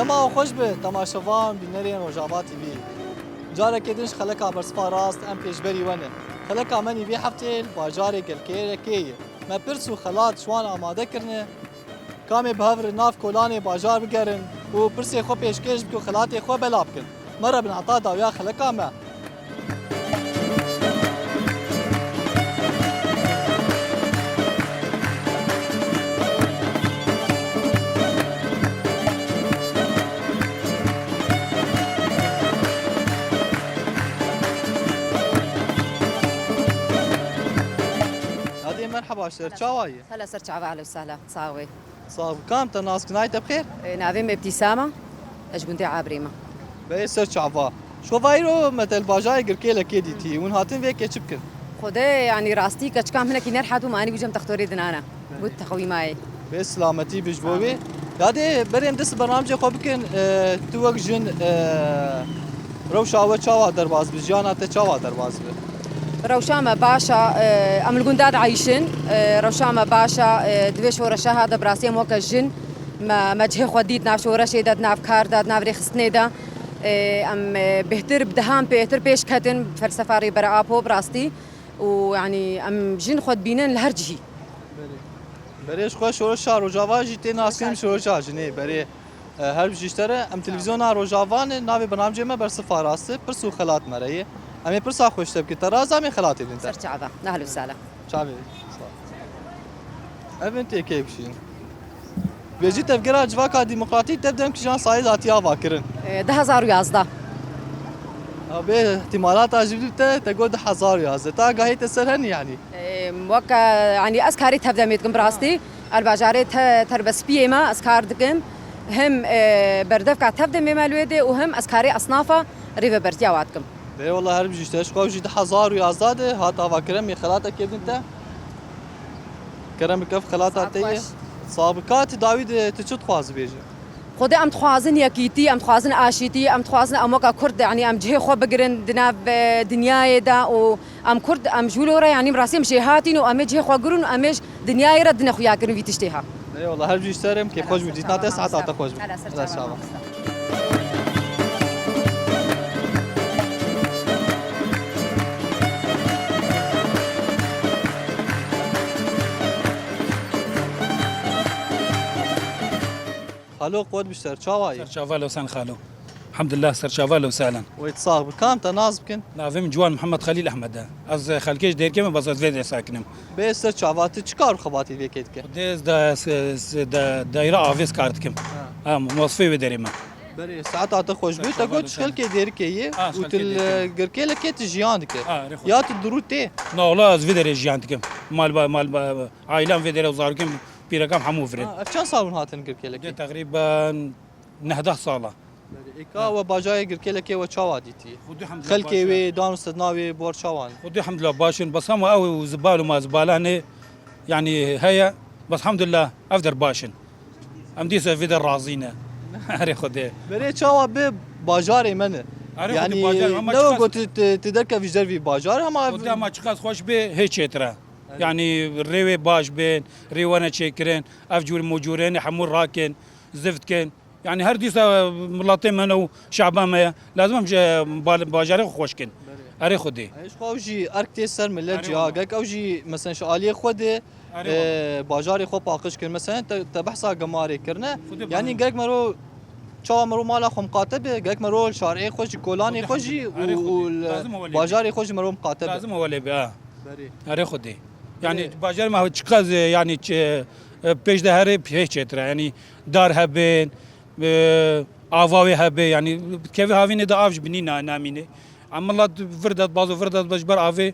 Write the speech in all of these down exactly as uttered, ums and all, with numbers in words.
Mawa xweş be temaşevan, bînerên Rojava T V. Careke din ji xeleka bersiva rast em pêşberî we ne. Xeleka me nî vê heftê li bajarê Girkêlekê ye. Me pirs û xelat ji wan amade kirine. Kamê bi hev re nav kolanê bajar bigerin û pirsê xwe pêşkêş bikin û xelatê xwe belav bikin. Me re bin heta dawiya xeleka me. Nadê merheba, ser çawa ye? Hela ser çava, ehlen û sehlen, sax be. Sax be. Kam te nas kir, navê te bi xêr? E, navê me Îbtîsam e. Ez ji gundê Abrê me. Be ser çava. Şo vayro me te li bajarê Girkêlekê dîtî. Hûn hatin vê keçî bikin? Xwedê, yanî rastî keçikan hinekî nerhat û me anî bû cem textorê dinana. Bû texwîmayê. Be silametî bi ji bo wê. Yadê berê em dest bernamcê xwe bikin. E, tu wek jin, e, rewşa we çawa derbas bi? Jiyana te çawa derbas bi? Rewşa me baş e, e, em li gunda dieyşin. E, rewşa me baş e, e, di vê şoreşa ha de bi rastî em weke jin me, me cihê xwe dît nav şoreşê de, di nav kar de, di nav rêxistinê de. E, em, e, bêhtir bi dehan pêhtir pêş ketin felsefa Rêber Apo bi rastî. Û, yanî, em jin xwe dibînin li her cihî. Berê. Berê ji xwe şoreşa Rojava jî tê naskirin şoreşa jinê. Berê, e, her bijî ji te re, em televîzyona Rojava ne, navê bernamcê me Bersifa Rast e, pirs û xelat me re ye. Em ê pirsa xwe ji te bikin. Te raza me xelatê din te. Ser çava. Ehlen û sehlen. Çavê. Ev in têkê bişîn. Vêjî tevgera Civaka Demokratîk tev dem kijan sayê hatiye avakirin? E, du hezar û yazdeh. Abê ihtimalata jî te, te got du hezar û yazdeh. Te agahiyê te ser hene yanî? E, weke, yanî ez karê tev demê dikim bi rastî. El bajarê te, terbespiyê me ez kar dikim. Hem, e, berdevka tev demê me li wê dê û hem ez karê esnafa rêvebertiya wa dikim. Eyvallah, her bijî, ji te ji xwe jî du hezar û yazdeh de hat avakirin, me xelatekê bidin te. Kerem bike, xelata te ye. Sax be. Ka tu dawî de tu çi dixwazî bêje? Xwedê em dixwazin yekîtî, em dixwazin aşîtî, em dixwazin em weka Kurd, yanî em cihê xwe bigirin di nav, e, dinyayê de û em Kurd, em ji wilo re, yanî bi rastî em jêhatîn û em ê cihê xwe girin û em ê ji dinyayê re dine xuya kirin vî tiştê ha. Eyvallah, her bijî, ji te re, em kêfxweş bû dîtina te, seheta te xweş be. Hela ser çava. Xalo, qewet bi, ser çava yî? Ser çava lo sen xalo. Elhamdulillah, ser çava lo sehlen. Wê tu sax bi. Kam te nas bikin? Navê min Ciwan Mihemed Xelîl Ehmed e. Ez xelkê ji Dêrkê me, bes ez vê derê sakinim. Bê ser çava, tu çi kar û xebatî vê kê dike? Xwedê ez da, da, da, daîra avê ez kar dikim. Ha. Ha, muwazifê wê derê me. Berê, seheta te xweş be. Te got ji xelkê Dêrikê yê û tu li Girkêlekê tu jiyan dike. Ha, rê xwe. Ya tu dirû tê? Na, wala ez vê derê jiyan dikim. Mal ba, mal ba, aîlem vê derê û zarokên pîrekan hemû vir in. Ha, ev çend sal hûn hatin Girkêlekê? Xwedê teqrîben neh deh sal e. Berê, ê ka we bajarê Girkêlekê we çawa dîtî? Xwedê hemdulillah. Xelkê wê, dan û sedna wê, bi we re çawa ne? Xwedê hemdulillah baş in. Bes hema ew û zibal û mazibala ne, yanî heye. Bes hemdulillah ev der baş in. Em dîsa vê der razî ne. Erê Xwedê. Berê, çawa bi, bajarê me ne. Erê Xwedê, yanî bajarê me, hema ne çiqas wek tu, tu, tu derkevî ji dervî bajar, hema ev Xwedê, hema çiqas xweş bê, hê çêtir e. Erê. Yanî rê wê baş bên, rê wene çêkirin, ev cûr mocûrên hemû rakin, zift kin. Yanî her dîsa miletê me ne û şehba me ye. Lazim em ji bal-, bajarê xwe xweş kin. Berê. Erê Xwedê. Erê, ji xwe ew jî erk tê ser milet jî ha. Erê wala. Gerek ew jî, mesela, ji aliyê xwe de, erê wala, e, bajarê xwe paqij kin. Mesela, te, te behsa gemarê kirine. Xwedê. Yanî gerek mero, çawa mero mala xwe miqate be, gerek mero li şarê xwe jî, kolanê xwe jî û, û li bajarê xwe jî mero miqate be. Lazim e wele be, ha. Berê. Erê Xwedê. Yanî bajarê me çiqas, e, yanî ç-, e, pêş de herê hê çêtir e. Yanî dar hebin, e, ava wê hebe, yanî kevî havînê de av ji binî na-, namîne. Em milet vir de, bazo vir de ji ber avê,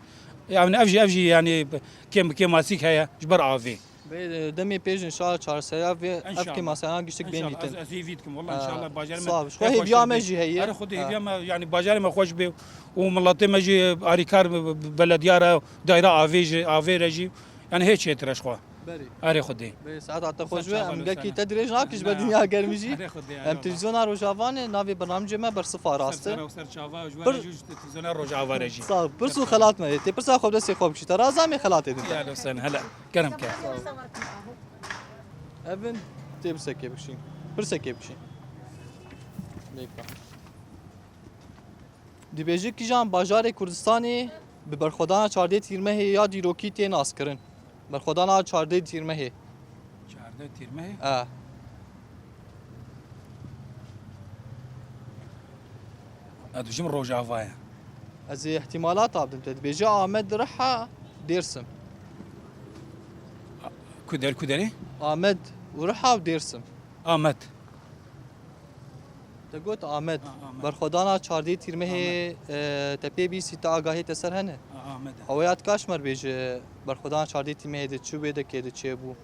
yanî ev jî, ev jî yanî kêm-, kêmasîk heye ji ber avê. Bê, demê pêş inşallah çareseriya vê ev kêmaseriya giştik bên dîtin. Înşallah. Ez, ez hêvî dikim. Wela înşallah bajarê me, sax be. Ji xwe hêviya me jî heye. Erê Xwedê, hêviya me, yanî bajarê me xweş bê û miletê me jî alîkar be, be, belediya re, daîra avê jî, avê re jî, yanî hê çêtir e ji xwe. Berê. Erê Xwedê. Bê, seheta te xweş be. Em gelkî te dirêj nakin ji ber dinya germî jî. Erê Xwedê, erê Xwedê. Em televîzyona Rojava ne, navê bernamcê me Bersifa Rast e. Ser, ser çava, ji we re jî, ji televîzyona Rojava re jî. Sax ol. Pirs û xelat me ye. Tê pirsa xwe bi destê xwe bikişî. Te raza me xelatê din te. Helal olsun, hele. Kerem ke. Evin tê pirsekê bikişîn. Pirsekê bikişîn. Dibêje kîjan bajarê Kurdistanê bi berxwedana çardê Tîrmehê ya dîrokî tê naskirin? Berxwedana çardê Tîrmehê. Çardeh Tîrmehê? E. Ez dibêjim Rojava ye. Ez ê ihtimalata bidim te. Dibêje Amed, Riha, Dêrsim. Ku der, ku derê? Amed û Riha û Dêrsim. Amed. Te got Amed. Ha, Amed. Berxwedana çardê Tîrmehê, Amed. E, te pê bîsî, te agahê te ser hene? Ha, Amed e. Ew ya dika ji me re bêje, berxwedana çardê Tîrmehê de çi wê de kê de çêbû?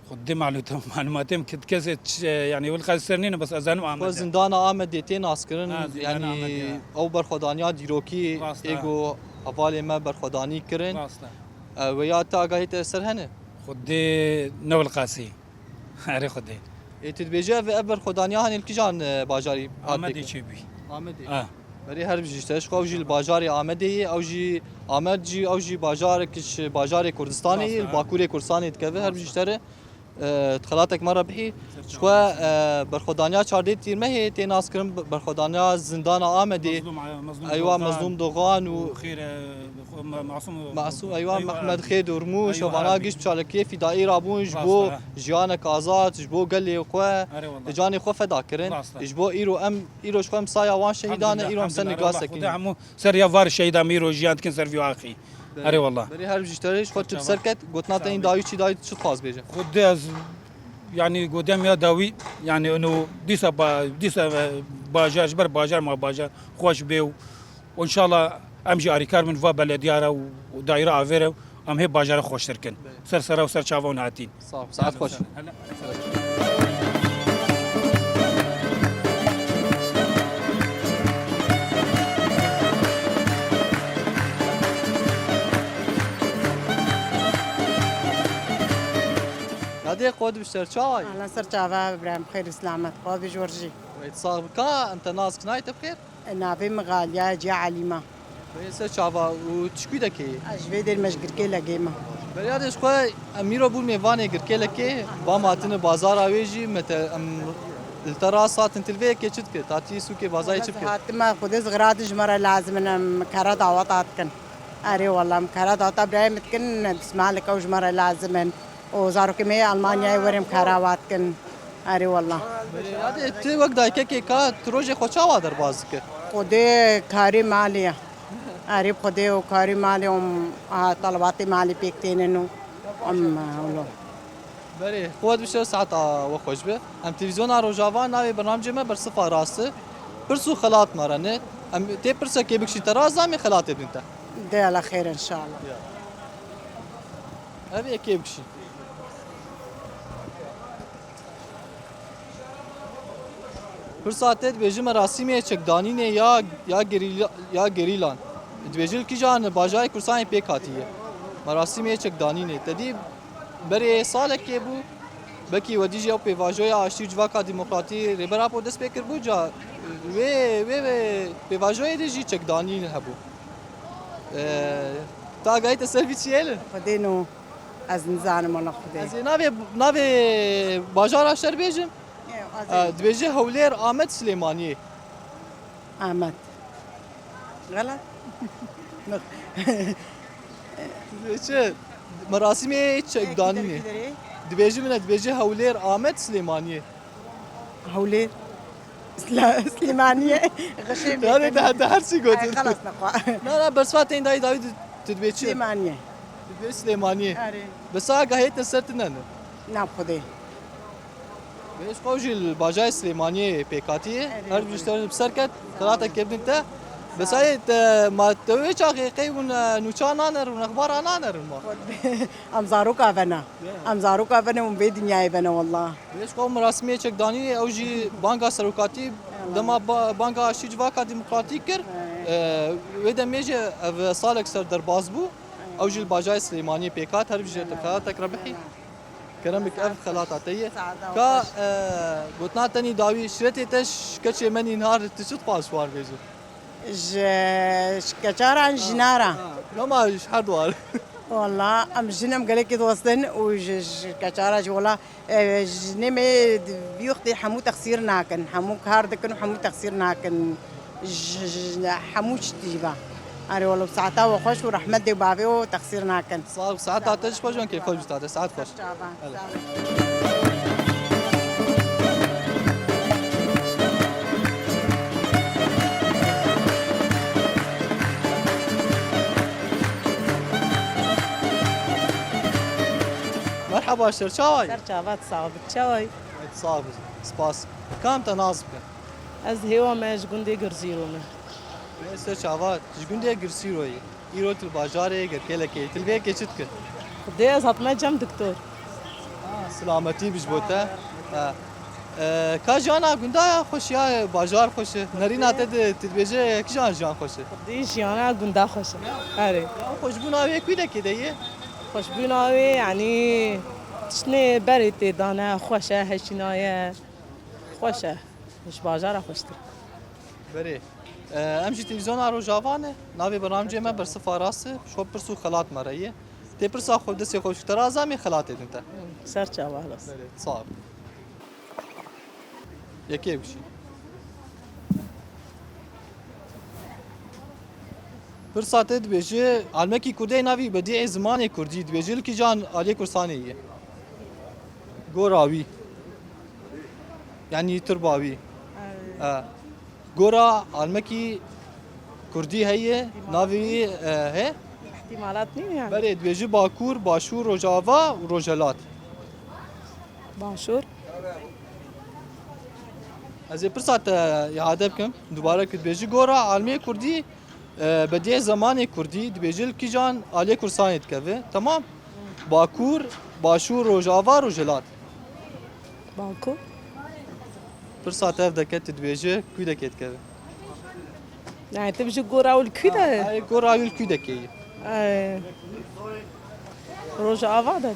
Xwedê malû-, malûmatê min kit kesê çi, yanî, wil qas ser nîne, bes ez zanim Amed e. Xwe zindana Amedê tê naskirin, Ha, zindana yanî, Amedê, ha. Ew berxwedaniya dîrokî Rast e. Ê ku hevalê me berxwedanî kirin. Rast e. E, wê ya te agahê te ser hene? Xwedê ne wil qasî. Erê Xwedê. Ê, tu dibêje ev, ev berxwedaniya hanê li kîjan, e, bajarî hat Amedê dike? Çêbû. Amedê. Ha. Berê her bijî ji te, ji xwe ew jî li bajarê Amedê ye, ew jî Amed jî, ew jî bajarek ji bajarê Kurdistanê ye, Rast e. Li bakurê Kurdistanê dikeve, her bijî ji te re, e, di xelatek me re bihî. Ji xwe, e, berxwedaniya çardê Tîrmehê tê naskirin bi-, berxwedaniya zindana Amedê. Mezlûm, e, Mezlûm Eywa, Dogan. Mezlûm Dogan û Û Xêr, e, xwe, Ma-, Masûm, Masûm, eywa, eywa. Mehmed Xêr Dormûş, Eywa, evana herbi. Giş çalakiyê fîdayî rabûn ji Rast bo e. Jiyanek azad, ji bo gelê xwe, Erê wallah. Canê xwe feda kirin. Rast e. Ji bo îro em, îro ji xwe em saya wan şehîdan e, Elhamdulillah, îro em ser elhamdulillah. Erê niga wallah. Xwedê sekinîn. Hemû ser ya var şehîda min îro jiyan dikin ser vî axî. Belê. Erê wallah. Belê her bijî ji te re, ji xwe tu bi ser ket, gotina te yî dawî çi dawî çi dixwaz bêje? Xwedê ez, yanî gotem ya dawî, yanî ino dîsa ba-, dîsa, e, bajar, ji ber bajar ma bajar xweş bê û, û înşallah em jî arîkar bin va belediya re û, û daîra avê re û em hê bajarê xweştir kin. Belê. Ser sera û ser çava hûn hatîn. Sağ ol, saet xweş. Nadê xwe dibişter çawa yî? Ala ser çava Ibrahim, xêr û selamet. Xwe bijor jî. Wê sax bika, em te nas kinayê te bixêr? Navê min Galiya, cî Elîma. Wê ser çava û tu ji kû dekê yî? Ez ji vê derê me ji Girkêlekê me. Beriya de ji xwe em îro bûn mêvanê Girkêlekê, va me hatine bazara wê jî, me te, em li te rast hatin, tu li vê yekê çi dikir? Hatî sûkê bazarê çi dikir? Hatime, Xwedê zixiratin ji me re lazim in, em kera daweta dikin. Erê wallah, em kera daweta birayê min dikin, destmalek ew ji me re lazim in. û zarokê me yê Almanyayê werim kara wa dikin. Erê wallah. Belê, yadê tu wek dayikekê ka tu rojê xwe çawa derbas dike? Xwedê karê malê ye. Erê bi Xwedê û karê malê û, a, telebatê malê pêk tênin û em, wilo. Belê, xwe dibişe saeta we xweş be. Em televîzyona Rojava navê bernamcê me bersifa rast e. Pirs û xelat me re ne. Em tê pirsekê bikişîn te rast, em ê xelatê bidin te. De ala xêr inşallah. Ya. Ev yekê bikişîn. Pirsa te dibêje merasîmê çekdanînê ya, ya gerîla, ya gerîlan. Dibêje li kîjan bajarê Kurdistanê pêk hatiye. Merasîmê çekdanînê. Te dî berê salekê bû. Belkî wedî jî ew pêvajoya aştî û civaka demokratî Rêber Apo dest pê kiribû. Ca wê, wê, wê pêvajoyê de jî çekdanîn hebû. Ee, tu agahî te ser vî çiyê li? Xwedê no. Ez nizanim wala Xwedê. Ez ê navê, navê bajara şer bêjim. Ê, ez ê Ee, dibêje Hewlêr, Amed, Silêmaniyê. Amed. Xelat? Çi? Merasîmê çekdanînê. Ê, kî derê, kî derê? Dibêje min e, dibêje Hewlêr, Amed, Silêmaniyê. Hewlêr. Sla-, Silêmaniyê. Xişê Yani bêtin. Daha, daha her şey Ay, götür. Xelas nexwe. Na, na, bersiva tên dayî dawî tu, tu dibê çi? Silêmaniyê. Tu dibê Silêmaniyê. Erê. Besa gahê te ser tine ne? Na Xwedê. Beş xwe jî li bajayê Silêmaniyê pêkatiyê. Erê, Her erê. Ji te bi ser ket, xelatek kevdin te. Sağ ol. Besayê te, ma te wê çaxê qey hûn, e, nûça nanerin, exbara nanerin ma? Xwedê. Em zaroka vena. Ya. Em zaroka vene û vê dinyayê vene wallah. Ji xwe merasimê çekdanînê ew jî banga serokatî Eyvallah. Dema ba-, banga aştî civaka demokratîk kir. Eyvallah. Ee, wê demê jî ev salek ser derbas bû. Eyvallah. Ew jî li bajayê Silêmaniyê pêk hat, her bijî te Eyvallah. Xelatek rebihî. Eyvallah. Kerem bik ev xelata te ye. Saada Ka, xweş. Ee, gotina tenî dawî şiretê te ji keçê menî nihar tu çi dixwaz ji wan bêjî? Ji, ji keçaran jinaran. Ha, loma ji her duwar. Wala em jin em gelekî dost in û ji, ji keça re jî wala, e, jinê me di vî wextê hemû texsîr nakin. Hemû kar dikin û hemû texsîr nakin. Ji, ji, ji hemû tiştî jî be. Erê wala saeta we xweş û rehmet dê bavê û texsîr nakin. Sağ ol, saeta te jî xweş be, kêf xweş bî, saet xweş. Çava, sağ ol. Merhaba, ser çaway? Ser çavat, sağ ol. Çaway? Evet, sağ ol. Spas. Kam te nas bike? Ez Hêwa me ji gundê Girzîro me. Wê ser çavat, ji gundê Girsîroyê. Îro tu bajarê Gerkêlekê, tu li vê yekê çi dikir? Xwedê ez hatime cem doktor. Ah, silametî bi ji bo te. Ha. E, ka jiyana gunda ya xweş ya bajar xweş e? Nerîna te di, tu dibêje kîjan jiyan xweş e? Xwedê jiyana gunda xweş e. Erê. Ya xweşbûna wê kûdekê de ye? Xweşbûna wê, yanî, tiştnê berê tê dane, xweş e, heşîna ye. Xweş e. Ji bajara xweştir. Berê. E, em jî televîzyona Rojava ne. Navê bernamcê me Bersiv Aras e. Ji xwe pirs û xelat me re ye. Tê pirsa xwe destê xwe bişkî te re, ez amê xelatê din te. Ser çava, rast. Berê, sağ ol. Yekê bişî. Pirsa te dibêje, almekî kurdî navî Bedîê Zimanê Kurdî, dibêje li kîjan aliyê Kurdistanê ye? Gora wî. Yanî turba wî. Evet. E, gora almekî kurdî heye, navê wî, e, he? Îhtîmalat nîne yanî. Berê, dibêje Bakur, Başûr, Rojava û Rojhelat. Başûr. Ez ê pirsa te îade bikim. Dubare ku dibêjî gora almê kurdî, e, Bedîê Zemanê Kurdî, dibêjî li kîjan aliyê Kurdistanê dikeve. Temam? Bakur, Başûr, Rojava, Rojhilat. Bakur. Pirsa te ev dike, tu dibêjî kûdekê dikeve. Yani, tu bijî gora wî li kû de? Ha, gora wî li kûdekê ye. Ay. Rojava de.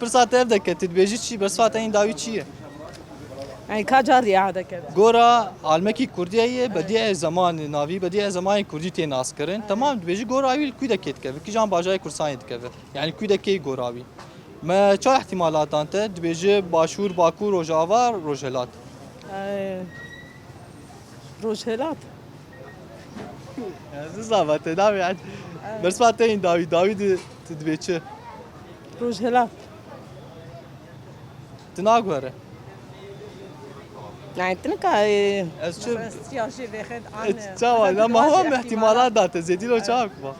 Pirsa te ev dike, tu dibêjî çi? Bersiva te yên dawî çi ye? Yani, ka car diye dike. Gora almekî kurdî ye, Bedîê Zemanê navî, Bedîê Zemanê kurdî tê naskirin. Temam, dibêjî gora wî li kûdekê dikeve. Kîjan bajarê Kurdistanê dikeve. Yani, kûdekê gora wî. Me çar ihtimalat dan te, dibêje Başûr, Bakur, Rojava, Rojhelat. Ee, Rojhelat. Ez nizam, te navê yani. Bersiva te yên dawî, dawî di, tu dibê çi? Rojhelat. Tu naguhere. Yani, tu nika, e, ez çi? Siya jê vexet an, e, çawa, na ma hom ihtimalat da te, zêdî lo çawa kuma?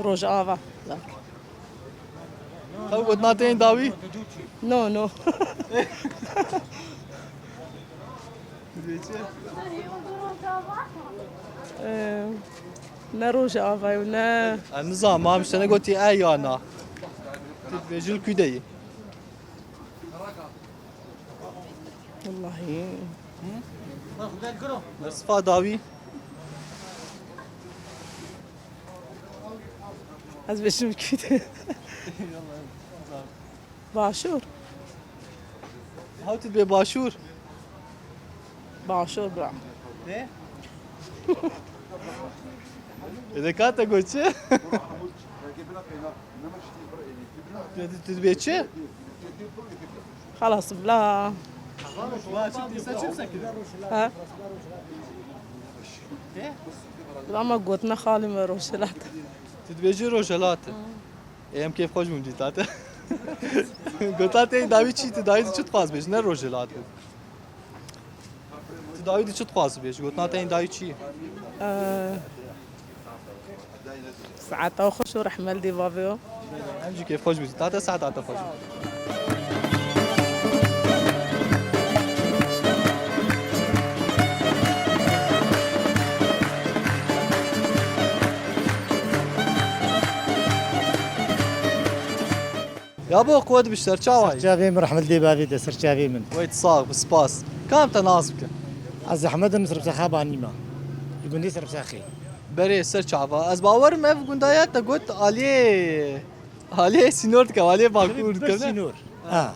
Rojava. Ew gotina te yên dawî? No, no. Ee, ne Rojava ye, ne. Ez nizam, ma em ji te negotî e ya na. Tu dibêjî li kû de yî? Wallahî. Bersiva dawî. Ez bêjim kî de. Başûr. Haw tu dibê Başûr. Başûr bira. Ne? Ê de ka te got çi? Tu, tu, tu dibê çi? Xelas bila. Wa çi, dîsa çi bisekine? Ha? He? Bila me gotina xalê me Rojhilat. Tu dibêjî Rojhilat. Ê, em kêfxweş bûn dîta te. Gota te dawî çi? Tu dawî çi dixwaz bêjî? Ne Rojhilat bû. Tu dawî di çi dixwazî bêjî? Gotina te yên dawî çi ye? Ee, saeta xweş û rehmet dê bavê. Em jî kêfxweş bûn. Ta te saeta te xweş. Yabo, qewet bi, ser çawa yî? Serçavê min, rehmet lê bavê te, serçavê min. Wey, tu sax bi, spas. Kam te nas bike? Ez Ehmed im, Serbsexa Banî me. Li gundê Serbsexê. Berê, ser çava. Ez bawerim ev gunda ya te got aliyê, aliyê sînor dike, aliyê Bakur dike, ne? Sînor. Ha.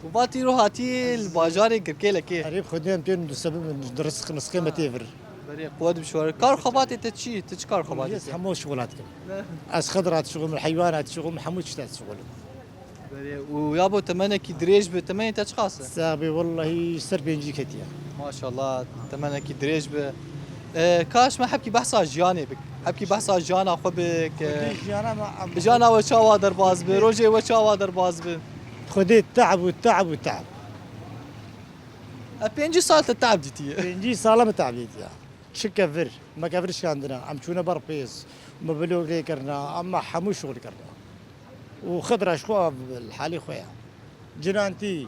Û vat îro hatî li bajarê Girkêlekê. Erê, bi Xwedê em tên di sebeb, di rizq, rizqê me tê vir. Berê, quwet bi şwar. Kar xebatê te çi? Tu çi kar xebatê Ez te? Hemû şixulat kim. Ne. Ez xidrat şixul, heywanat şixul, hemû tiştet şixul. Berê, û ya bo temenekî dirêj bi, temenê te çiqas e? Sabi, wallahî ser pêncî ketiye. Maşallah, temenekî dirêj bi. E, kaş me hebkî behsa jiyanê bik. Hebkî behsa jiyana xwe bik. E, Xwedê jiyana me em- jiyana we çawa derbas bi, rojê we çawa derbas bi? Xwedê te'b û te'b û te'b. E, pêncî sal te te'b dîtiye. Pêncî sala me te'b dîtiye. Çi kevir, me kevir şikandina, em çûne ber pêz, me vlog lê kirina, em me hemû şixul kirina. Û xidra ji xwe li halê xwe ya. Cinantî,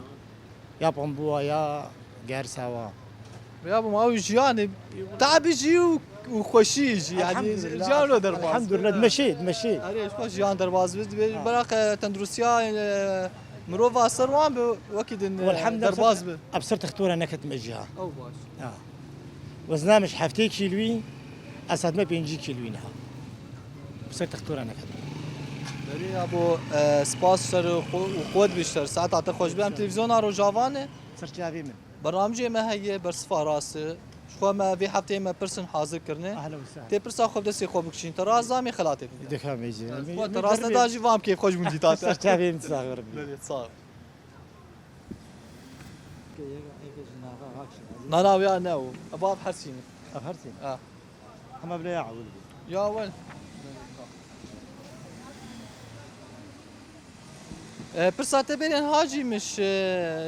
ya pambuwa, ya gersawa. Ya bo ma ew jiyanê, tabî jî û, û xweşî jî, yanî Elhamdulillah. Jiyan o derbas. Elhamdulillah, dimeşê, dimeşê. Erê, ji xwe jiyan derbas bi, Ha. Beraq, e, tenduristiya, e, mirova ser wan bi, wekî din, e, Welhamdulillah, derbas bi. Em ser textora neketime jiya. Ew baş. Ha. Wezna min ji heftê kîlwî, ez hatime pêncî kîlwî niha. Ser textora neketim. Berê ya bo, e, spas ji te re û qu-, û quwet bi ji te re. Saeta te xweş be. Em televîzyona Rojava ne. Ser çavê min. Bernamijê me heye, bersiva rast e. Ji xwe me vê hefteyê me pirsin hazir kirine. Ehlen we sehlen. Tê pirsa xwe bi destê xwe bikişîn. Te rast da em ê xelatê bidin. Dixem êjî. Ji xwe te rast neda jî vam kêfxweş bûn dîta te. Ser çavê min sax be. Berê, sağ ol. Nana, wê ya ne û. Ev av hersîn. Ev hersîn. Ha. Hema bile ya ewil bû. Ya ewil. E, pirsa te berên hacîmiş, e,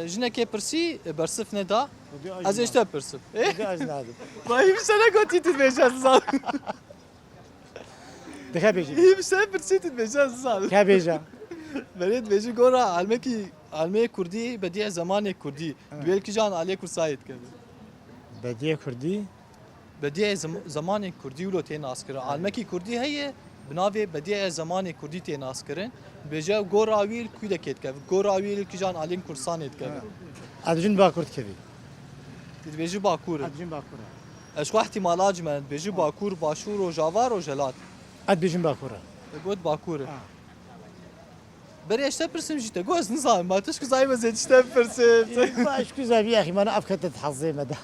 jinekê pirsî, e, bersif neda. Xwedê Ez ê ji te pirsim. Xwedê ez nadim. Rahîm, se ne gotî tu dibêje ez nizanim. Dixebêjî. Hî bi se pirsî tu dibêje ez nizanim. Ke bêje. Berê dibêjî gora almekî, almeyê kurdî, bedî zemanê kurdî. Evet. Duel kijan aliyê kurdsayê dikeve. Bedîyê kurdî? Bedîyê zem-, zemanê kurdî wilo tê naskirin. Evet. Almekî kurdî heye, bi navê bedîyê zemanê kurdî tê naskirin. Dibêje gora wî li kûdekê dikeve. Gora wî li kijan aliyên kurdistanê dikeve. Evet. Ez jin Bakur dikevî. Tu dibêjî Bakur e. Ez jin Bakur e. Ez xwe ihtimala cime, dibêjî Ha. Bakur, Başûr, Rojava, Rojhelat. Ez dibêjim Bakur e. Te got Bakur e. Ha. Berê ez te pirsim jî te got, ez nizanim, ma tu ji ku zayî me zêde ji te pirsim. Ê, ma ji ku zayî, yaxî, ma ne ev kete di hezê me de.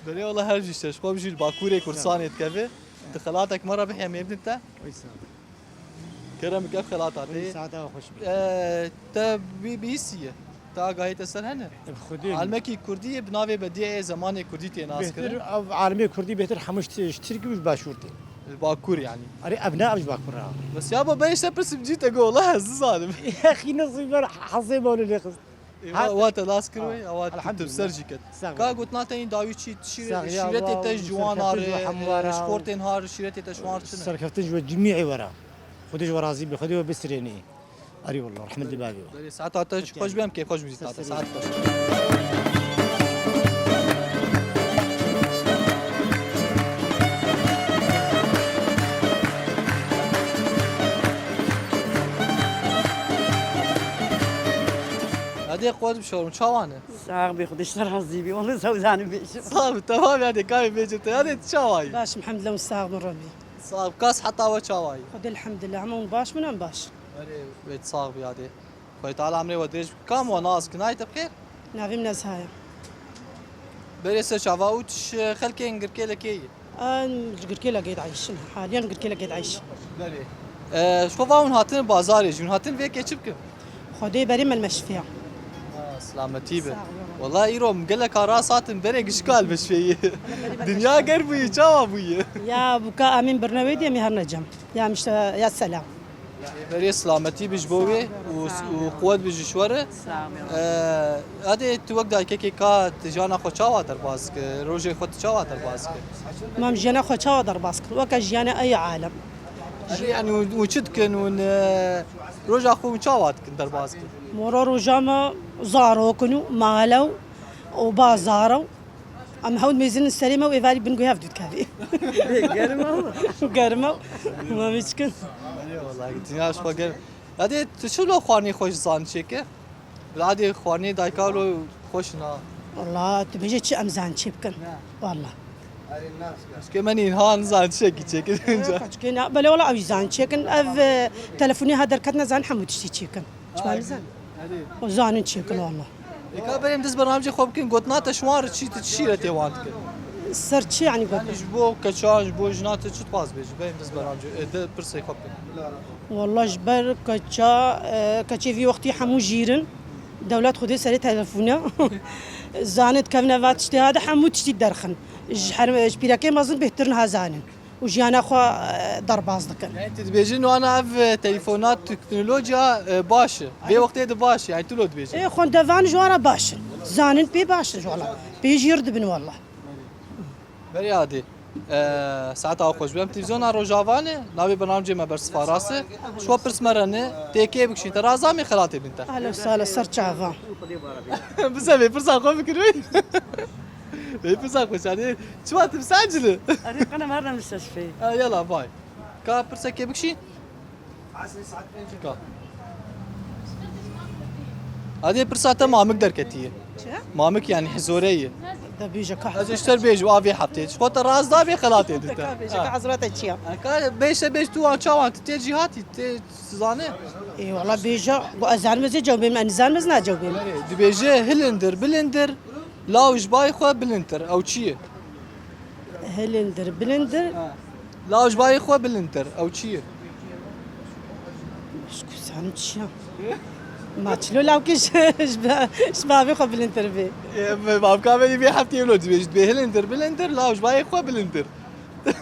Berê wela her jî ji te, ji xwe bijî li Bakurê Kurdistanê dikeve. Tu xelatek me re bihê em ê bidin te. Oy sağ ol. Kerem bike ev xelata te. Oy, saeta we xweş be. E, te bî-, bihîstiye. Te agahî te ser hene? Bi Xwedê. Almekî kurdî ye, bi navê Bedîyeyê Zemanê Kurdî tê naskirin. Bêhtir ev alimê kurdî bêhtir hemû ji, ji Tirkî û ji Bakur tê. Li Bakur yanî. Erê, ev ne, ev ji Bakur re. Bes ya bo berê ji te pirsim cî te got, wela ez nizanim. Yexî nasîb ver hezê me lê xist. Ê, wa, wa te nas kir wê, Ha, wa tu, tu elhamdulillah. Ser jî ket. Sağ ol. Ka gotina te yîn dawî çi, şîre-, Sağ ya, şîretê te wa, ji wan serkeftin ji are, we hemû e, wara. Ji xortên har, şîretê te ji wan re çi ne? Serkeftin ji we cimî wara. Xwedê ji we razî be, Xwedê we bisirênî. Erê wallah, rehmet li bavê we. Belê, saeta te jî xweş be, em kêfxweş bû jî, saeta, saet xweş. Hadi quwet bişorim, çawa ne? Sax bî, Xwedê ji te razî bî. Wele zewzanim bêjim. Sax bî, temam yani, kayê bêjim te. Yani çawa yî? Baş, elhamdülillah, sax bin Rebbî. Sax bî, kas heta we çawa yî? Xwedê elhamdülillah, hemû baş bin, em baş. Erê, wê sax bî yadê. Xwedê Teala emrê we dirêj bike. Kam we nas kin, ay te bi xêr? Navê min Ezha ye. Berê ser çava û tu ji xelkên Girkêlekê yî? Em ji Girkêlekê dayîşin. Haliyan Girkêlekê dayîş. Berê. E, ji xwe va hûn hatin bazarê jî, hûn hatin vê kê çi bikin? Xwedê berê me li meşifiya. Ha, silametî be. Sağ ol. Wela îro min geleka rast hatin berê gişka li meşfeyê. Dinya ger bûyî, çawa bûyî? Ya buka em ê birine wê dê em ê herine cem. Ya mişte ya selam. Berê silametî bi ji bo wê û, û quwet bi ji şwe re. Sağ ol. Ee, Adê tu wek dayikekê ka tu jiyana xwe çawa derbas dike? Rojê xwe tu çawa derbas dike? Mam jiyana xwe çawa derbas dike? Weke jiyana ey alem. Erê, yani hûn, hûn çi dikin? Hûn, e, roja xwe hûn çawa dikin, derbas dikin? Mora roja me zarok in û male û, û bazar û. Em hewt mêzin serê me û êvarî bin guh hev dût kevî. Germ e. Germ e. Ma vê çikin. Eyvallah, dinya ji xwe germ. Yadê, tu çi lo xwarinê xwe ji zan çêke? Ladê xwarinê dayika lo xweş na. Wala, tu bêje çi em zan çê bikin? Ne. Wala. Çike me nîha nizan çekî çêke. Çike na, belê wala ew zan çêkin. Ev, e, telefonê ha derket nezan hemû tiştî çêkin. Çima nizan? O zanin çêkin wala. Ê, ka berê em dest bernamecê xwe bikin, gotina te ji wan re çi, tu çi şîretê wan dikin? Ser çi, yanî, gotin? Yanî ji bo keça, ji bo jina tu çi dixwaz bêjî? Beyim biz beramcî. E, de pirsê xwe bike. Wallah ji ber keça, e, keçê vî wextî hemû jîr in. Dewlet xwedê serê telefûne. Zanin dikevine va tiştê ha de hemû tiştî derxin. Ji her, ji pîrekê mezin bêhtir niha zanin. Û jiyana xwe, e, derbas dikin. Yani tu dibêjî wana ev, e, telefona teknolojiya, e, baş e. Vê wextê de baş e. Yani tu lo dibêjî. E, xwendevan ji wana baş in. Zanin pê baş in ji wala. Pê jîr dibin wala. Berê Adê. E, saeta xweş be. Em televîzyona Rojava ne, navê bernamcê me Bersifa Rast e. Ji xwe pirs me re ne, tê kê bikişîn te, razamê xelatê bin te. Ahla sala ser çava. Bize vê pirsa xwe bikir wê. Vê pirsa xwe çanê. Çima tu bisancili? Erê, qene merdan li sesfê. Ha, yala, vay. Ka pirsekê bikişîn? Ka. Adê pirsa te mamik derketiye. Çi? Mamik yani hizore ye. De bêje ka. Ez ji ter bêjim, avê heftê. Ji xwe te raz da bê xelatê dite. Ka bêje ka hizora te çi ya? Ha, ka bêje bêj tu an çawan tu tê cîhatî, tê sizane? Ê, wala bêje, bu ez zanim ez ê cewbêm, ez nizanim ez nacewbêm. Dibêje hilindir, bilindir, law ji bay xwe bilindtir. Ew çi ye? Hilindir, bilindir. Ha. Law ji bayê xwe bilindtir. Ew çi ye? Ji ku zanim çi ya? Ma çilo lawkê ji, ji ba-, ji bavê xwe bilindtir bê. E, me bavka me vê heftê lo dibêjit. Bê hilindir, bilindir, law ji bayê xwe bilindtir.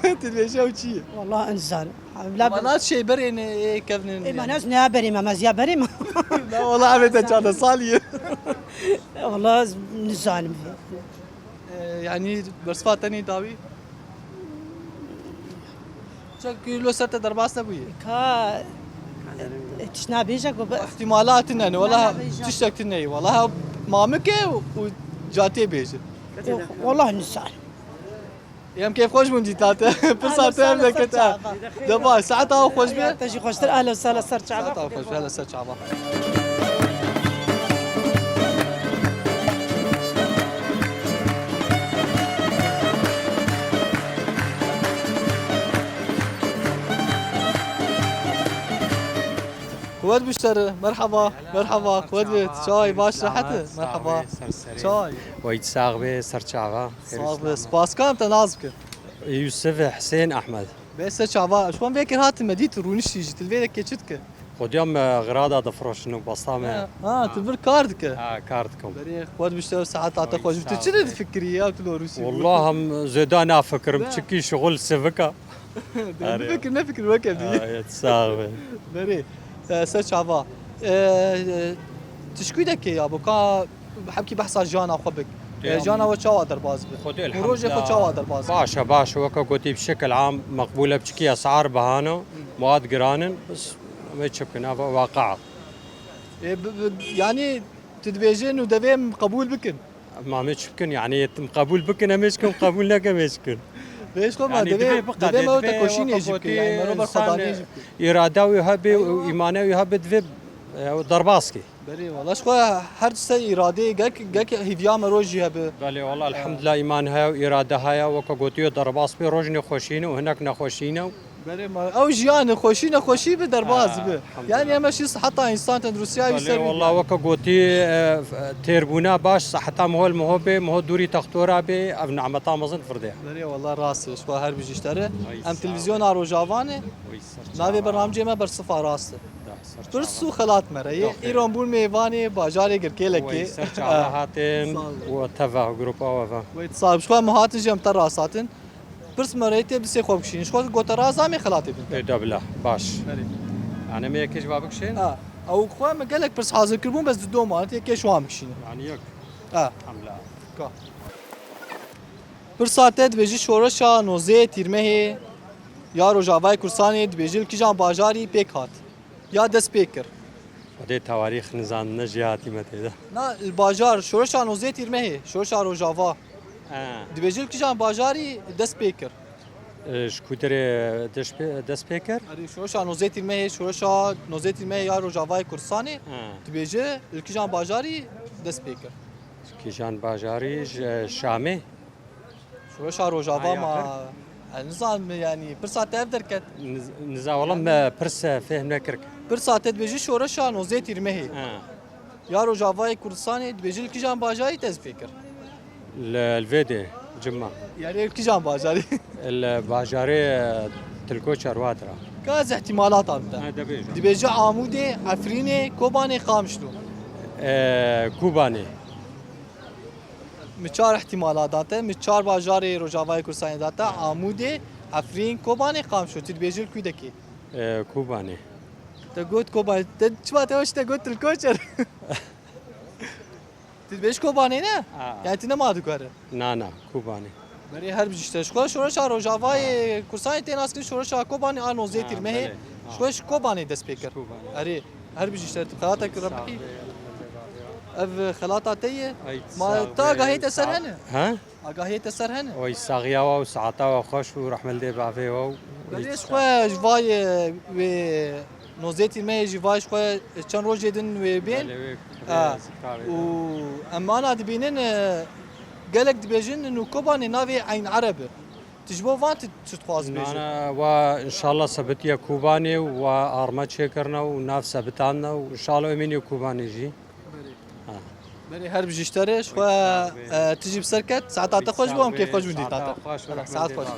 Tu dibêjî ew çi ye? Wallah, ez nizanim. Ama nas şey berê ne, ê kevnin. Ê, ma nas ne berê me, ma ziya berê me. Na, wallah, em ê te çarde salî ye. Wallah, ez nizanim vê. E, yani bersiva tenê dawî? Çek lo ser te derbas nebûye. Ka, e, tişt nabêje ku be- Îhtîmala tune ne, wala tiştek tune ye. Wala mamik e û catê bêje. Yok, wallah nizanim. Em kêfxweş bûn dîta te. Pirsa te ev deket. De baş, saeta xweş be. Te jî xweştir, ehlen sehlen ser çava. Saeta xweş be, hele ser çava. Quwet biştere, merhaba, merhaba, quwet bit. Çay, baş, rehet e? Merhaba. Çay. Weyt sax be, ser çava. Sax be, spas. Kam te nas bike? Yusuf Hüseyin Ahmed. Bê ser çava, ji wan vekir hatim me dît rûniştî jî, tu li vê de kê çi dike? Xwediyam, e, xirada difroşin û basta me. Ha, ha, tu vir kar dike? Ha, kar dikim. Berê, xwe bişte saeta te xweş. Tu çi difikirî ya, tu li Rûsî? Wallah em zêda nafikirim, çikî şixul sivika. Erê. Bifikir, nefikir, weke dî. Ha, evet, sax be. Berê, e, ser çava. E, e, tu ji ku de kê ya, bo ka hemkî behsa jiyana xwe bik. E, jiyana we çawa derbas bi? Xwedê û rojê xwe çawa derbas bi? Baş e, baş e, weke gotî bi şekil am meqbûl e, biçikî esar bihano, mewad giran in, bes em ê çi bikin, ev waqia. E, bi, bi, yanî tu dibêjin û devê em qebûl bikin? Ma em ê çi bikin? Yanî em qebûl bikin, em ê çi bikin, qebûl nekin, em ê çi bikin? Vê ji xwe ma yanî divê, divê biqe, divê me wê te divê koşînê jî bike, yanî me wê berxwedanê jî bike. Însan îrade wî hebe û îmane wî hebe divê, e, derbas ke. Belê, wala ji xwe her tişt ser îradeyê, gek, gek hêviya me rojî hebe. Belê, wala elhamdulillah îman heye û îrade heye, weke gotiye derbas bê, roj nexweşî ne û hinek nexweşî ne. Belê, ma ew jiyan e, xweşî nexweşî bi derbas bi. Ha, elhamdulillah. Yanî em şî siheta însan, tenduristiya wî ser wî. Belê, wala weke gotî, e, têrbûna baş, siheta miho li miho bê, miho dûrî textora bê, ev nimeta mezin firdê. Belê, wala rast e, ji xwe her bijî ji te re. Em televîzyona Rojava ne. Navê bernamcê me Bersifa Rast e. Pirs û xelat me re ye. Îro em bûn mêvanê bajarê Girkêlekê. Wey ser çava hatin û teva grupa we ve. Wey sağ ol. Ji xwe em hatin jî em te rast hatin. Pirs me re tê bi sê xwe bikişînin. Ji xwe gote rast, em ê xelatê bin. Ê, de bila, baş. Berê. Yanî me yekê ji va bikişên? Ha. Ew xwe me gelek pirs hazir kiribûn, bes di doman tê kê ji wan bikişînin. Yanî yek. Ha. Hamla. Ka. Pirsa te dibêjî şoreşa nozdehê Tîrmehê ya Rojavayê Kurdistanê dibêjî li kîjan bajarî pêk hat? Ya dest pê kir? Xwedê tewarîx nizandine jêhatî me tê de. Na, li bajar, şoreşa nozdehê Tîrmehê, şoreşa Rojava. He. Dibêjî li kîjan bajarî dest pê kir? E, ji ku derê dest pê, dest pê kir? Erê, şoreşa nozdehê Tîrmehê, şoreşa nozdehê Tîrmehê ya Rojavayê Kurdistanê, he, dibêje li kîjan bajarî dest pê kir? Kîjan bajarî ji Şamê? Şoreşa Rojava ma, e, nizanim, yanî pirsa te ev derket. Niz-, niza wala me pirs fêhm nekir. Pirsa te dibêjî şoreşa nozdehê Tîrmehê. Ha. Ya Rojavayê Kurdistanê dibêjî li kîjan bajarî dest pê kir? Li, li vê dê. Cima. Yani kîjan bajarî? Li bajarê, e, Tilko Çerwatra. Ka ez ihtimalata bide. Ha, dibêjim. Dibêje Amûdê, Efrînê, Kobanê, Qamişlo. E, Kobanê. Mi çar ihtimala date, mi çar bajarê Rojavayê Kurdistanê date, Amûdê, Efrîn, Kobanê, Qamişlo. Tu dibêjî li kû dekê? E, Kobanê. Te got Kobanê. Te çima te weş te got Tilko Çer? Tu dibêj Kobanê ne? Ha. Yani tu nema dikare? Na, na, Kobanê. Berê her bijî ji te. Ji xwe şoreşa Rojavayê Kurdistanê tê nas kirin, şoreşa Kobanê a nozdeh Ha, tîrmehê. Belê. Ha. Ji xwe ji Kobanê dest pê kir. Ji Kobanê. Erê, her bijî ji te, tu xelatek Sağ ol, Rebî. Ev xelata te ye? Ay, Ma sağ tu ol, agahiyê te ser sağ hene? Ha? Agahiyê te ser hene? Oy, saxiya we û saeta we xweş û rehmildê bavê we û Belê ji xwe ji vay, e, wê nozdeh tîrmehê jî vay ji xwe çend rojê din wê bên. Belê wê Ha. Û em ana dibînin, e, gelek dibêjin û Kobanê navê Eyn Ereb e. Tu ji bo van tu çi dixwaz bêjî? Nana, wa inşallah sebitiye Kobanê û wa arma çêkirine û nav sebitandine û inşallah emînê Kobanê jî. Berê. Ha. Berê her bijî ji te re, ji xwe, e, tu jî bi ser ket, saeta te xweş bo, em kêf xweş bin dîta te. Saet xweş.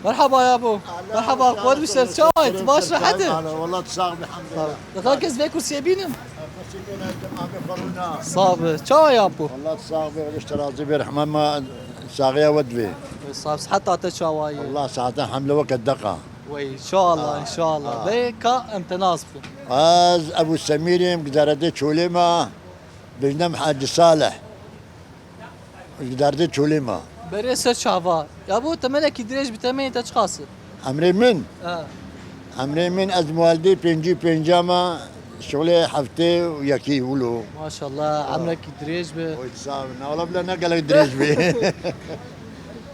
Merhaba yabo. Merhaba, xwe bişer, çawa ye? Tu baş, rehet e? Wala tu sax be, elhamdulillah. Dixan kes vê kursiyê bînim. Sax be. Çawa ye apo? Wala tu sax be, Xwedê ji te razî be, rehma me saxiya we divê. Sax, siheta te çawa ye? Wala siheta hemle weke deqa. Wey, inşallah, inşallah. Wey, ka em te nas bikin. Ez Ebu Semîr im, gizaredê Çolê me, bêjnem Hacı Salih. Ji derdê çolê me. Berê ser çava. Yabo temenekî dirêj bi, temenê te çiqas e? Emrê min? Ha. Emrê min ez muwaldê pêncî pênca me, şolê heftê û yekî wilo. Maşallah, emrekî dirêj be. Oy, sağ ol. Na, wala bile ne gelek dirêj be.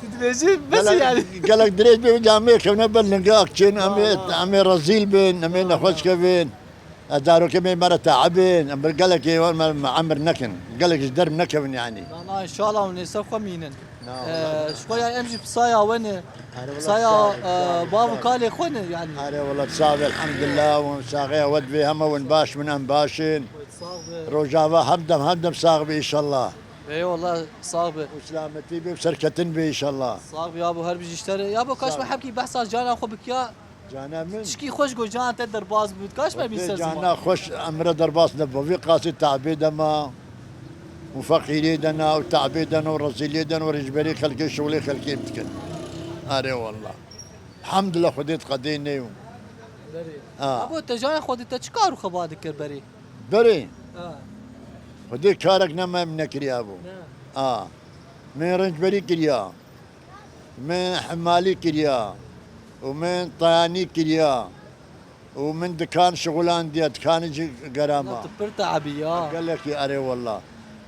Tu dibêjî, bes yani. Gelek dirêj be, em ê kevne ber linga akçên, em ê, em ê rezîl bin, em ê nexweş kevin. Ez zarokê me, me re teib in, em bir gelekê me, me emir nekin. Gelek ji derm nekevin yani. Na, na, inşallah hûn ê ser xwe mînin. Na, Ee, wala. Ji xwe ya em jî pisaya we ne. Are wala, Pisaya, sağ ol, e, sağ ol, bav û sağ ol. Kalê xwe ne yani. Are wala, sağ ol, elhamdülillah, hûn saxiya we divê, hema hûn baş bin, em baş in. Sağ be. Rojava hemdem, hemdem sax be inşallah. Eyvallah, sağ be. Û selametî be, serketin be inşallah. Sağ be, yabo her bijî ji te re. Yabo kaç Sağ me be. Hepkî behsa cana xwe bikiya. Cana min. Çikî xweş got, cana te derbas bû. Kaç me bî ser ziman. Cana xweş, em re derbas nebû. Vî qasî te'bê de ma û feqîrê de na û te'bê de na û rezîlê de na û rêjberî xelkê şolê xelkê em dikin. Are wallah. Hemdulillah Xwedê diqedê neyû. Berê. Ha. Abo te cana Xwedê te çi kar û xebat dikir berê? Berê. Ha. Xwedê karek nema em nekiriya bû. Ne. Ha. Min rêncberî kiriya. Min hemalî kiriya û min tayanî kiriya û min dikan şixulandiya, dikanê jî gerama. Tu pir te'bî ya. Gelekî erê wela.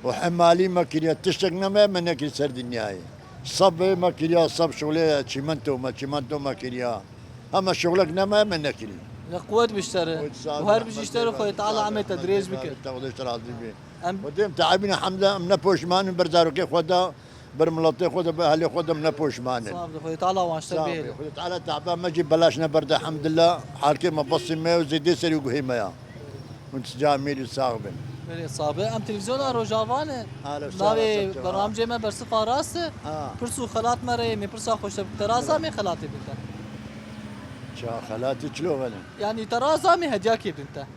Û hemalî me kiriya, tiştek neme me nekirî ser dinyayê. Sebê me kiriya, seb şixulê çîmento me, çîmento me kiriya. Hema şixulek neme me nekirî. Ne quwet biştere. Û her bijî ji te re Xwedê Teala emê te dirêj bike. Te Xwedê ji te razî be. Em Xwedê em te'bîne hemde em ne poşman in ber zarokê xwe de. Ber miletê xwe de, ber ehlê xwe de em ne poşman in. Sağ be, Xwedê Teala wan ji te bihêle. Xwedê Teala te'ba me jî belaş neberde, hemdillah. Halkê me besî me û zêdê serî guhê me ya. Hûn sica mîr û sax bin. Belê, sax be. Em televîzyona Rojava ne. Navê bernamcê me Bersifa Rast e. Ha. Pirs û xelat me re ye, em ê pirsa xwe ji te bikin. Te raza me xelatê bin te. Ça xelatê çilo vene? Yanî te raza me hediyakê bin te.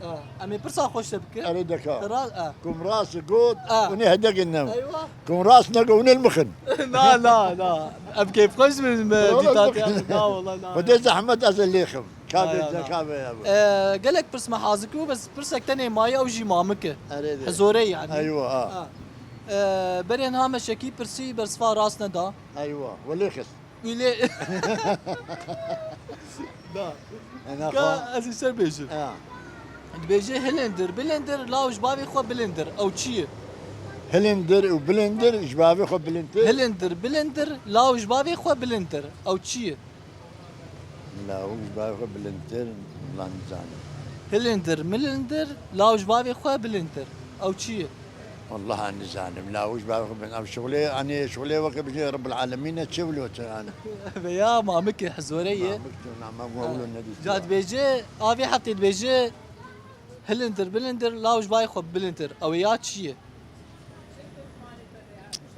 Ha, em ê pirsa xwe ji te bikin. Erê deka. Te ra-, ha. Kum rast got, Ha. Hûn ê hedegin nem. Eywa. Kum rast negot, hûn ê li mixin. Na, na, na. Em keyfxweş bin, me Oğlum, dîtat ya. bixin. Na, wala, na. Xwedê zehmet ez ê lêxim. Ka Ha, bê ya, na. Ka bê ya bu. Ee, gelek pirs me hazir kir, bes pirsek tenê maye, ew jî mamik e. Erê de. Hezore yani. Eywa, ha. Ha. Ee, berê niha me şekî pirsî, Bersifa Rast neda. Eywa, welê xist. Wî lê. Da. Ena Ka xwe. Ez ê ser bêjim. Ha. Dibêje hilindir, bilindir, law ji bavê xwe bilindir. Ew çi ye? Hilindir û bilindir, ji bavê xwe bilindir. Hilindir, bilindir, law ji bavê xwe bilindir. Ew çi ye? Law ji bavê xwe bilindir, lan zanim. Hilindir, milindir, law ji bavê xwe bilindir. Ew çi ye? Wallah ez nizanim. Lawij bavê xwe bin. Ev şixulê, anî şixulê weke bijê Rebbil Alemîn e, çi wilo çi yani. Veya mamikê hizorê ye. Mamik tu, na, ma wilo nedî. Ca dibêje, avê heftê dibêje, hilindir, bilindir, lawij bayê xwe bilindir. Ew ya çi ye?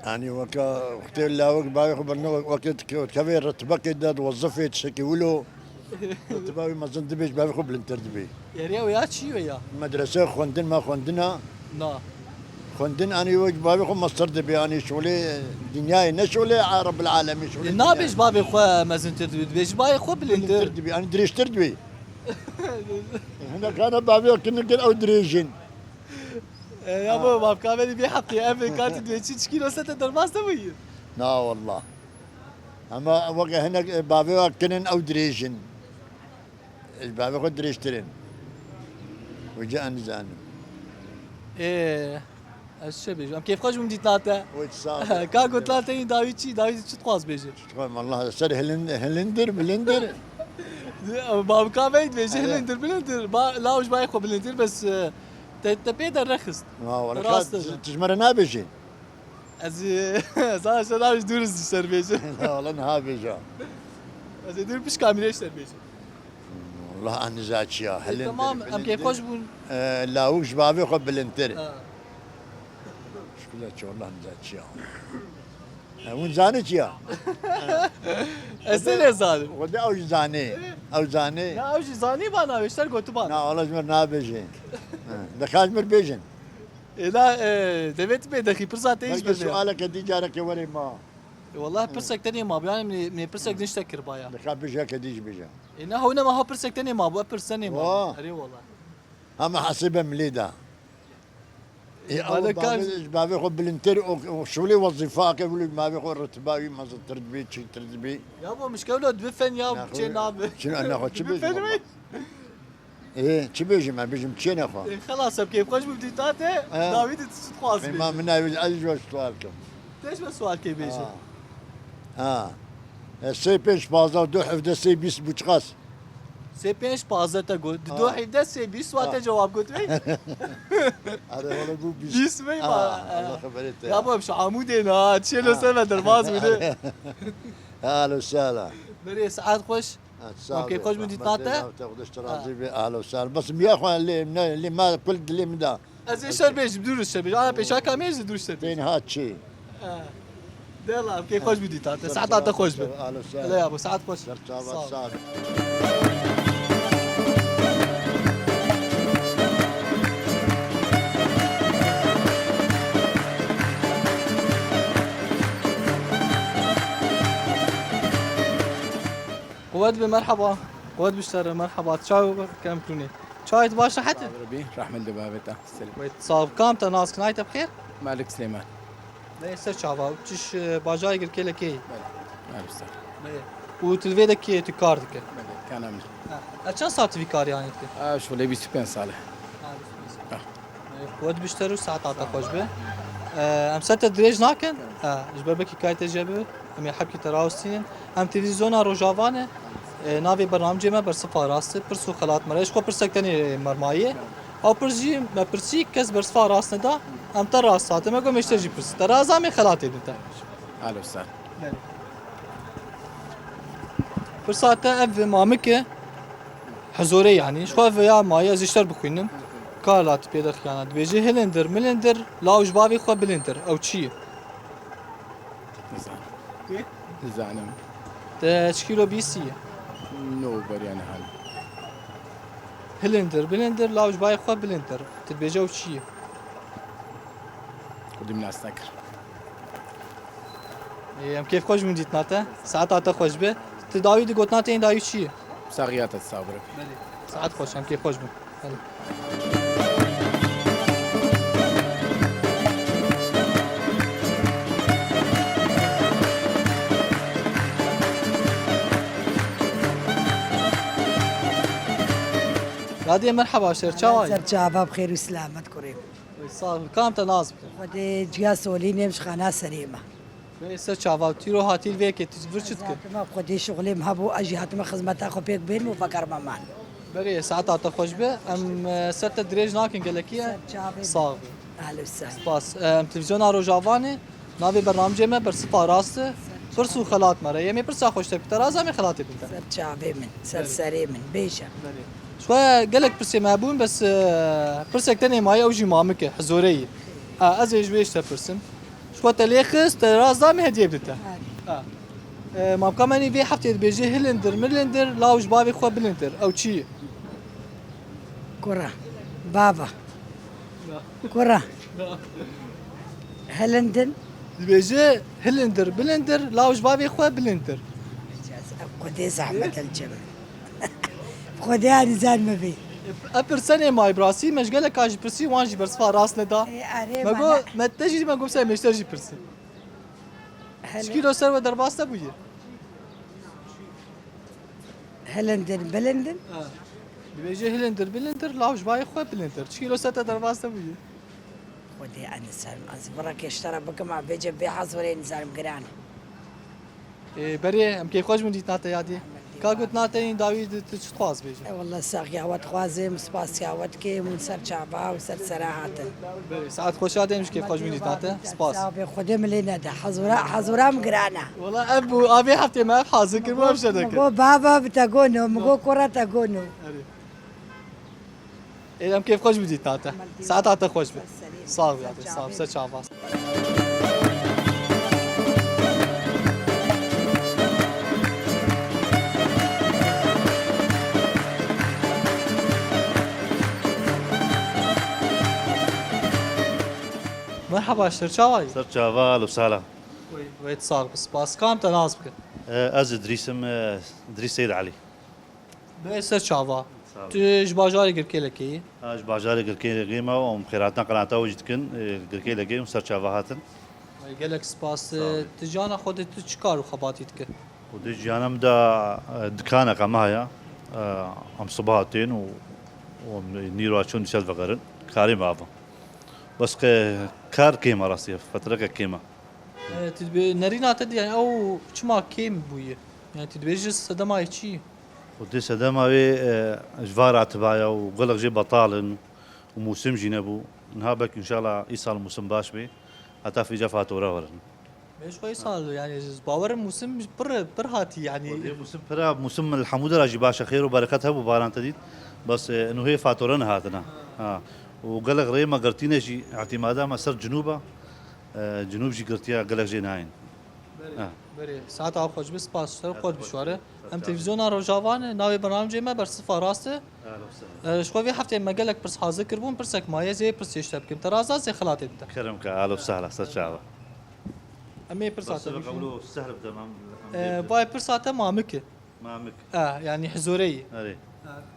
Yanî weke wextê lawik bavê xwe birno, weke dike-, kevê ritbekê de, di wezifê tiştekî wilo, ritba wî mezin dibê, ji bavê xwe bilindtir dibê. Yeriya wê ya çi wê ya? Medrese xwendin, me xwendina. Na. Xwendin, anî wek bavê xwe mestir dibê, anî şolê dinyayê, ne şolê a Rebbil Alemîn, şolê E, nabê dinyayê. Ji bavê xwe mezintir dibê, dibê ji bayê xwe bilindtir. Bilindtir dibê, anî dirêjtir dibê. Hinek hene bavê xwe kirin ew dirêjin. E, ya bo, mafka beni bir hafta, ev katî dibê çi, çi kîlo sete derbas nebûyî? Na wallah. Ama weke hinek, e, bavê wa kirin ew dirêjin. Ji bavê xwe dirêjtirin. Wece ez nizanim. E, ez çi bêjim? Em kêfxweş bûm dîtina te. Wek sağ ol. Ka gotina te yî dawî çi? Dawî çi dixwaz bêje? Çi dixwaz? Wallah ser hilin-, hilindir, bilindir. Mafka beni dibêje hilindir, bilindir. Ba, lawij bayê xwe bilindir, bes, e, Te, te pê de rexist. Ha, wala. Rast ka e. Ti ji me re nabêjî? Ez, ez ha, sen nabêjî, dûr ji ser bêjî. La, wala niha bêja. Ez ê dûr pişka mîrê ji ser bêjî. Wala ez niza çi ya. E, helin tamam, em kêfxweş bûn. E, lawik ji bavê xwe bilindtir. Ha. Şikila çi, wala niza çi ya. E, hûn zanî çi ya? Ez ne zanim. Xwedê ew jî zanî. Ew zanî. Ya ew jî zanî bana, beşler gotu bana. Na, wala ji mir nabêjin. He, dixwaz mir bêjin. Êla, e, devê tu pê dexî, pirsa te hiç bêje. Sualeke dî careke were ma. E, wallahî pirsek tenê ma, yani min ê, min ê pirsek din ji te kiribaya. Dixwaz bêjeke dî jî bêje. E, ne hewne ma ha pirsek tenê ma, bu pirs tenê ma. Wa. Erê wala. Hema hesîbe milê da. E, ew bavê, ji bavê xwe bilindtir û, û şûlê wezîfake wilo bavê xwe ritiba wî mezintir dibî, çêtir dibî. Ya bo mişkewlo dibi fen ya çê nabe. Çi ne xwe çi bêjim? Ê, çi bêjim, em bêjim çê ne xwe? Ê, xelas, em kêfxweş bû dîta te, dawî de tu çi dixwazî bêjî? Ma min navê ez ji we sual kim. Te ji me sual kê bêje? Ha. Ha. E, sê pênc pazdeh du hevdeh sê bîst bû çiqas? Sê pênc pazdeh te got. Di du hevdeh sê bîst wa te cewab got wê? Are wala bû bîst. Bîst wê ma. Allah xeberê te. Ya bo em şi Amûdê ne ha. Çê lo ser me derbaz bûne. Ahlo sala. Berê saet xweş. Sağ ol. Kêfxweş bû dîtina te. Te Xwedê ji te razî be. Ahlo sala. Bes miya xwe lê, ne, lê ma kul dilê min da. Ez ê şer bêjim, dûr şer bêjim. Ana pêşaka me jî dûr şer bêjim. Tên ha çi? Dela, kêfxweş bû dîta te. Saeta te xweş be. Ele ya bo, saet xweş. Serçava sağ be. Quwet be, merhaba. Quwet biştere, merhaba. Çaw kem kûnê. Çayê tu baş, rehet e? Sağ ol, Rebî, rehmet li bavê te. Selam. Wê sax, kam te nas kin, ay te bi xêr? Malik Silêman. Lê ser çava, çiş, e, bajarê Girkê le kê yî? Belê. Belê, ser. Belê. Û tu li vê de kê yî, tu kar dike? Belê, kanam. Ha. E, çend sal tu vî karî anî dike? E, şolê bîst û pênc sal e. Ha, bîst û pênc sal. Ha. E, quwet bişter û saeta te xweş be. E, em ser te dirêj nakin. E, ji ber belkî kayê te jê bibe. Em ê hebkî te rawestînin. Em televîzyona Rojava ne. E, navê bernamecê me Bersiva Rast e. Pirs û xelat me re. Ji xwe pirsek tenê me re maye. Ew pirs jî me pirsî, kes bersiva rast neda. Em te rast hatin. Me got, me ji te jî pirs. Te rast da, em ê xelatê bidin te. Alo, ser. Belê. Pirsa te ev mamik e. Hezorê yanî. Ji xwe ev ya maye, ez ji te re bixwînim. Kar la tu pê de xiyana. Dibêje hilindir, milindir, law ji bavê xwe bilindir. Ew çi ye? Nizanim. Kê? Nizanim. Te çi kîlo bîstî ye? No, beriya niha ne. Hilindir, bilindir, law ji bayê xwe bilindir. Tu dibêje ew çi ye? Xwedî min nas nekir. Ê, em kêfxweş bûn dîtina te. Saeta te xweş be. Tu dawî di gotina te yên dawî çi ye? Saxiya te sağ bire. Belê. Saet xweş, em kêfxweş bûn. Radiyê merheba, ser çawa yî? Ser çava, bi xêr û selamet kurê. Sağ ol. Kam te nas bike? Xwedê ciya solî nêm ji xana serê me. Bê ser çava, tîro hatî li vê yekê, tu ji vir çi dike? Hatime xwedî şixulê min hebû, ez jî hatime xizmeta xwe pêk bênim û vegerime man. Berê, saeta te xweş be. Em, e, ser te dirêj nakin gelekî ye. Ser çavê. Sax be. Ahlen we sehlen. Spas. Em, televîzyona Rojavanê, navê bernamecê me Bersiva Rast e. Pirs û xelat me re. Em ê pirsa xwe ji te bikin. Te razî me xelatê bidin te? Ser çavê min, ser Belê. serê min. Bêje. Belê. Ji xwe gelek pirsê me hebûn, bes, e, pirsek tenê maye, ew jî mamik e, hizoreyî. Ha, ez ê ji wê ji te pirsim. Ji xwe te lê xist, te razî me hediyê bidin te? Erê. Ha. E, Mamka Menî vê heftê dibêje hilindir, milindir, law ji bavê xwe bilindir. Ew çi ye? Kura. Bava. Kura. Hilindin. Dibêje hilindir, bilindir, law ji bavê xwe bilindir. Xwedê zehmet el çim. Xwedê anî zer me bî. E, pirsenê may bi rastî, me ji gelek a jî pirsî, wan jî bersiva rast neda. E, erê, Me me got, ne- me te jî me got, se mêşter jî pirsin. Hele. Çi kîlo ser we derbas te bûye? Hilindin, bilindin. Ha. Dibêje hilindir, bilindir, law ji bayê xwe bilindir. Çi kîlo ser te derbas te bûye? Xwedê anî ser me. Ez vira keştara bikim, a bêje bê hezorê nizarim giran. Ê, berê, em kêfxweş bûn dîtina te yadî. Ka gotina te yên dawî di tu çi dixwaz bêje? E, wallah, saxiya we dixwazim, spasiya we dikim, hûn ser çava û ser sera hatin. Berê, saet xweş yadî, em jî kêfxweş bûn dîtina te. Spas. Sağ be, Xwedê min lê nede. Hezora, hezora min giran e. Wala ev bû, a vê heftê me ev hazir kir, bû ev şer dikir. Go baba bi te gono, mi go kura te gono. Erê. Ê, em kêfxweş bûn dîtina te. Saeta te xweş be. Sağ ol, yadê, sağ ol. Ser çava. Merhaba, ser çavayî? Ser çava, alo, sala. Wê, wê, sağ ol, spas. Kam te nas bike? E, ez Idrîs im, e, Idrîs Seyid Elî. Be ser çava. Sağ ol. Tu ji bajarê Girkêlekê yî? Ha, ji bajarê Girkêlekê me û em xêratina qenata we jî dikin, e, Girkêlekê û ser çava hatin. Gelek spas. Sağ ol. Tu jiyana xwe de tu çi kar û xebatî dike? Û di jiyana min de, e, dikaneke me heye. E, em sibaha tên û, û em nîro çûn dişev vegerin. Karê me ava. Bes ke kar kêm e rastî, fetreke kêm e. E, tu dibê nerîna te de, yani, ew çima kêm bûye? Yani, tu dibêjî sedema yê çi? Xwedê sedema wê, e, ji va ratiba ye û gelek jê betal in û mûsim jî nebû. Niha belkî înşallah îsal mûsim baş bê, heta fîca fatore werin. Bê ji xwe îsal, yani, ji bawer mûsim pir, pir hatî, yani. Xwedê mûsim pir e, mûsim li hemû dera jî baş e, xêr û bereket hebû, baran te dît. Bes, e, nuhê fatore nehatine. Ha. Û gelek rê me girtîne jî, îtîmada me ser cinûb e. E, cinûb jî girtiye, gelek jê nayên. Berê, ha. Berê. Saeta xweş be, spas ji te, xwe bişware. Em televîzyona Rojava ne, navê bernamecê me Bersiva Rast e. Ahlen we sehlen. E, ji xwe vê heftê me gelek pirs hazir kiribûn, pirsek maye, ez ê pirsê ji te bikim. Te razî, ez ê xelatê bidin te. Kerem ke, ahlen we sehlen, ser çava. Em ê pirsa te bişînin. Bersiva qewlo sehl bide, em, em E, ê bide. Vay pirsa te mamik e. Mamik. E, yani hizoreyî. Erê. E,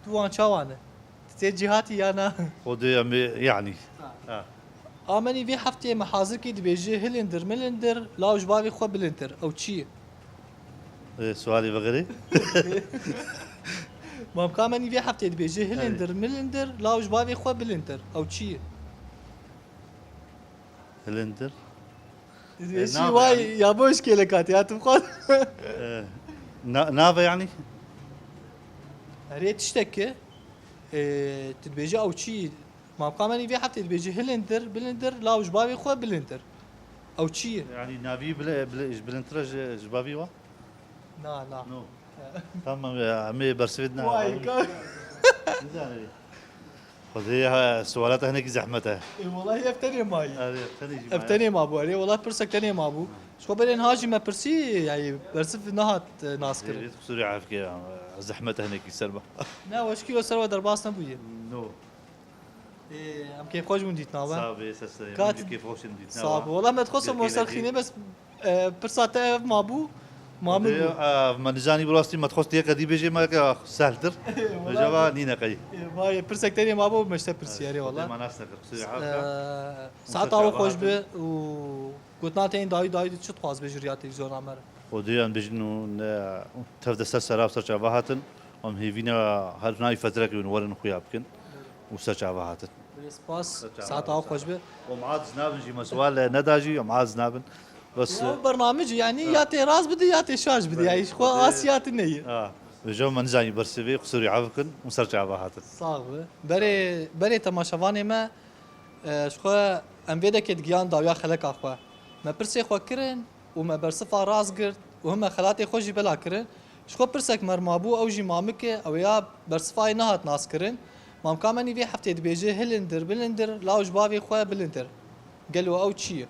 tu wan çawa ne? Tu tê cîhatî ya na? Xwedê em ê, yani. Ha. Ha. A Menî vê heftê me hazir kî dibêje hilindir milindir, law ji bavê xwe bilindir. Ew çi ye? E, sualê vegerê. Mamka Menî vê heftê dibêje hilindir milindir, law ji bavê xwe bilindir. Ew çi ye? Hilindir. Dibêjî E, nave way yani. Ya boş kêlek hatiye, ya tu xwe. E, na-, nave yani? Erê tiştek e, e, tu dibêjî ew çi? Mamka Menî vê heftê dibêjî hilindir, bilindir, law ji bavê xwe bilindir. Ew çi ye? Yani navî bile, bile, ji bilintir e ji, ji bavî wa? Na, na. No. Tamam ya, em ê bersivê dine. Vay, ka- Nizanî. Xwedê ya, sualata hinekî zehmet e. Ê, welahi ev tenê mayî. Erê, tenê jî Ev maye. Tenê mabû, erê, welahi pirsek tenê mabû. Ji xwe berên ha jî me pirsî, yani bersiv nehat, e, nas kirin. Ê, qusûrê efkê, ya, zehmet e hinekî ser me. Ne, weşkî we ser we derbas nebûye. No. Ê, em kêfxweş bûn dîtina we. Sağ be, sesle. Kat- Em jî kêfxweş in dîtina we. Sağ be. Wela me dixwest mo ser xînê bes, e, pirsa te ev mabû. Mamik bû. Ê, e, me nizanî bi rastî me dixwest yeke dî bêjê me ke sehltir. Wela. Bêje va nîne qey. Ê, vay, pirsek tenê mabû me ji te pirsî, erê wela. Xwedê me nas nekir, qusûrê efka. E, saeta we xweş be û gotina te yên dawî dawî tu çi dixwaz bêjî riya televîzyona me re? Xwedê em bêjin û ne, tev de ser sera û ser çava hatin. Em hêvî ne her navî fetrekê hûn werin xuya bikin û ser çava hatin. Belê spas. Ser çava hatin. Saeta we xweş be. Em aciz nabin jî, me sual neda jî, em aciz nabin. Bes, ew bernamecî, yani, ha, ya tê rast bide, ya tê şaş bide. Belê, yani, ji xwe belê. Asiya tune ye. Ha. Vêca me nizanî bersivê, qusûrê efw bikin û ser çava hatin. Sax be. Berê, berê temaşevanê me, Ji xwe em vê dekê digiyan dawiya xeleka xwe. Me pirsê xwe kirin û me bersifa rast girt û him me xelatê xwe jî bela kirin. Ji xwe pirsek me mabû, ew jî mamik e, ew ya bersifayê nehat naskirin. Mamika me nî vê heftê dibêje hilindir, bilindir, law ji bavê xwe bilindir. Gelo ew çi ye?